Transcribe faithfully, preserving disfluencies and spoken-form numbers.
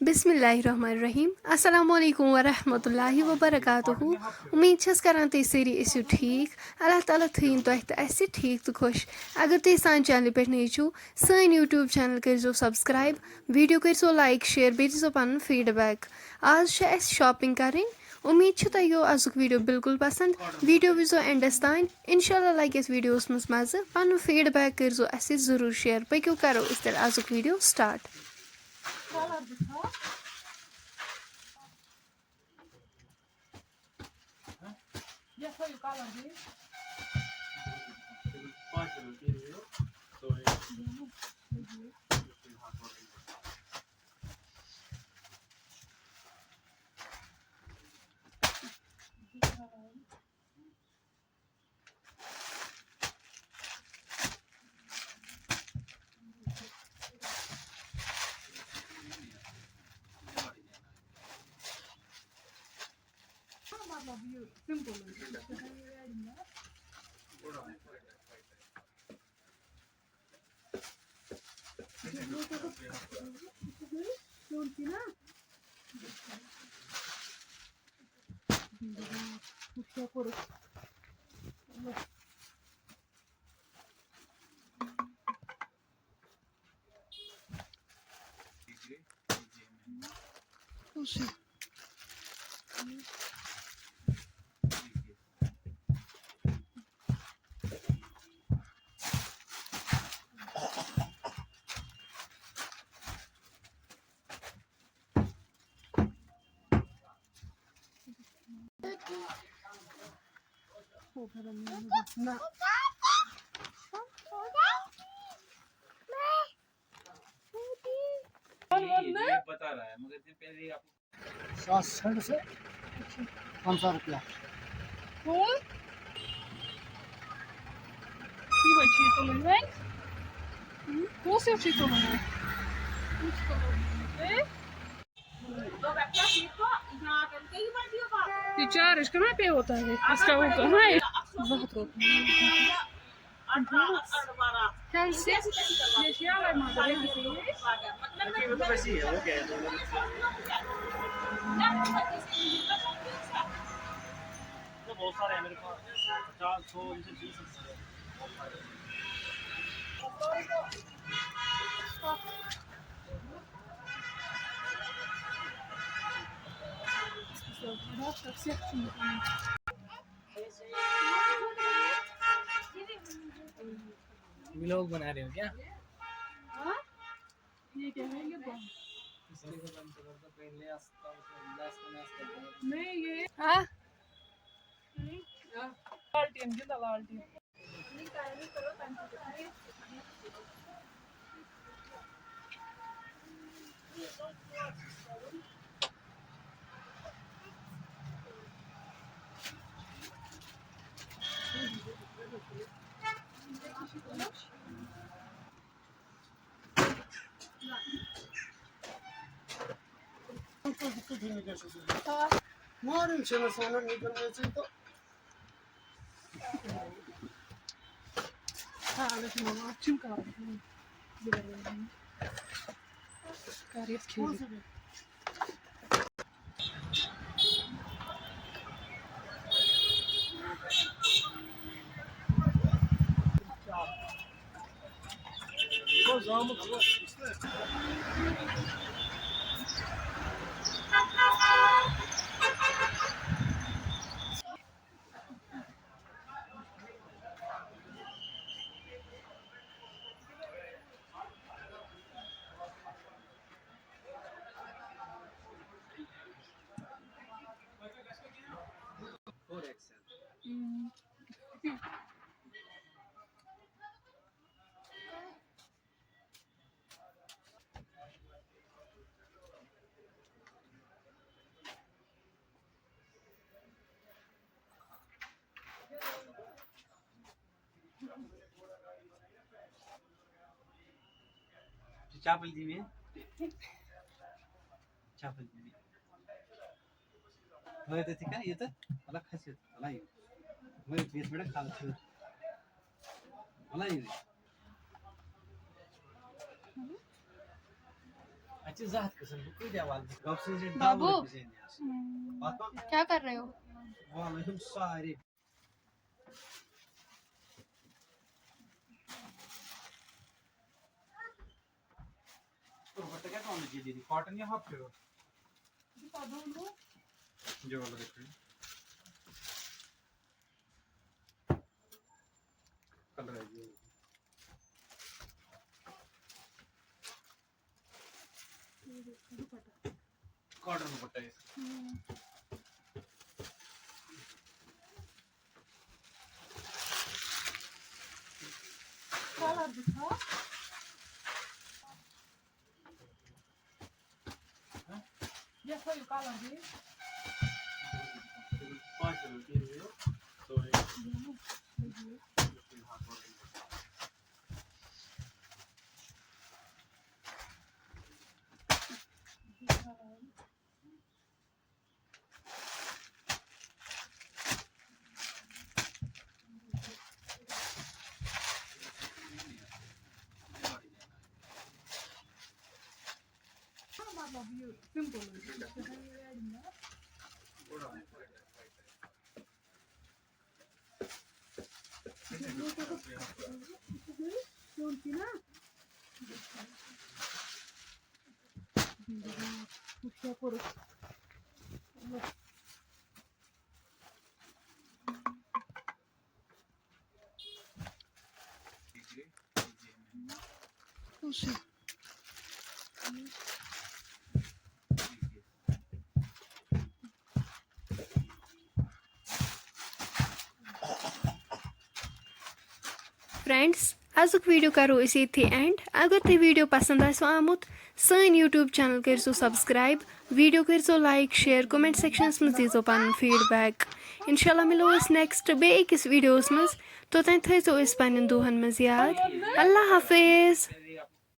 بسم اللہ الرحمن الرحیم۔ السلام علیکم ورحمۃ اللہ وبرکاتہ۔ امید چھس کران تُہۍ سٲری ٲسِو ٹھیٖک۔ اللہ تعالیٰ تھٲیِن تۄہہِ تہٕ اَسہِ ٹھیٖک تہٕ خۄش۔ اگر تُہۍ سانہِ چینلہِ پٮ۪ٹھ نٔے چھِو، سٲنۍ YouTube channel کٔرۍزیو subscribe، video کٔرۍزیو like، share، بیٚیہِ دیٖزیو پنُن feedback۔ آز چھِ اَسہِ shopping کرٕنۍ۔ امید چھِ تۄہہِ یِیو ازُک video بالکل پسند۔ Video وٕچھزیو endس تام۔ انشاءاللہ لگہِ اَسہِ videoس منٛز مزٕ۔ پنُن feedback کٔرۍزیو اَسہِ ضروٗر share۔ پٔکِو کرو أسۍ تیٚلہِ ازُک video start۔ مطلب یہِ simple حظ چھُ، یہِ چھُ ready made۔ سیُن تہِ نا۔ وٕچھ مےٚ کوٚرُکھ۔ نہ۔ ساس ژھنٛڈ سا پنٛژاہ رۄپیہِ۔ ہُم؟ یِمَے چھِ یہِ تُلٕنۍ وۄنۍ۔ کُس ہیوٗ چھُے تُلُن وۄنۍ؟ کُس تُلُن؟ ہے؟ یہ چارج کہاں پہ ہوتا ہے؟ اس کا وہ کہاں ہے؟ بہت ہوتا ہے۔ کیلشیم، یہ کیا ہے مگر یہاں پہ یہ؟ بہت سارے ہیں میرے پاس، پچاس، سو، ان سے بیس۔ ولاگ بنا رہے ہو کیا؟ یہ کیا ہے؟ یہ بند۔ اس کے بعد ہم تو گھر کا پہلے آس-، آس-، آس-، آس-، نہیں، یہ ہاں؟ لالٹین، گندا لالٹین۔ مارن چھِ نہٕ سونن ییٚتٮ۪ن وٲژٕے تہٕ۔ آ، مےٚ چھِ مَما اَتھ چھِنہٕ کَران۔ کَر یَتھ کھیٚیہِ۔ چپل دی مےٚ۔ چپل دی مےٚ۔ وٲتِتھ تہِ کیٛاہ یہِ تہٕ؟ وَلہ کھٔسِتھ، وَلہ یہِ۔ وٲتِتھ یِتھ پٲٹھۍ کھالہٕ ژٕ۔ وَلہ یہِ۔ اَتہِ ژٕ زٕ ہَتھ قٕسم، بہٕ کۭتیٛاہ وَلہٕ؟ رۄب سٕنٛز زینہِ بابو۔ دَہ ؤری زینہِ آسہٕ۔ ہم، پَتہٕ کیٛاہ کَر رہے ہو؟ وَلہٕ یِم سارے۔ دوپٹہ کیٛاہ تھاوُن یہِ دیٖدی؟ کاٹن یا ہاف فِلر؟ یہِ کَتھ دۄہَن گوٚو؟ یہِ وَلہٕ گژھِ۔ کَلر آیہِ یہِ۔ دوپٹہ۔ کاٹن دوپٹہ یہِ۔ ہم۔ کلر دِکھ ہا۔ یَتھ ہٲیِو کلر بیٚیہِ۔ مطلب، یہِ simple۔ فرینڈز، آزُک ویڈیو کرو أسۍ ییٚتھی اینڈ۔ اگر تۄہہِ ویڈیو پسند آسِوٕ آمُت، سٲنۍ YouTube channel کٔرزیٚو subscribe، ویڈیو کٔرزیٚو like، share، comment sectionس منٛز دیٖزیٚو پنُن feedback۔ انشاءاللہ مِلو أسۍ next بیٚیہِ أکِس ویڈیوس منٛز۔ توٚتام تھٲیزیٚو أسۍ پننٮ۪ن دُعن منٛز یاد۔ اللہ حافظ۔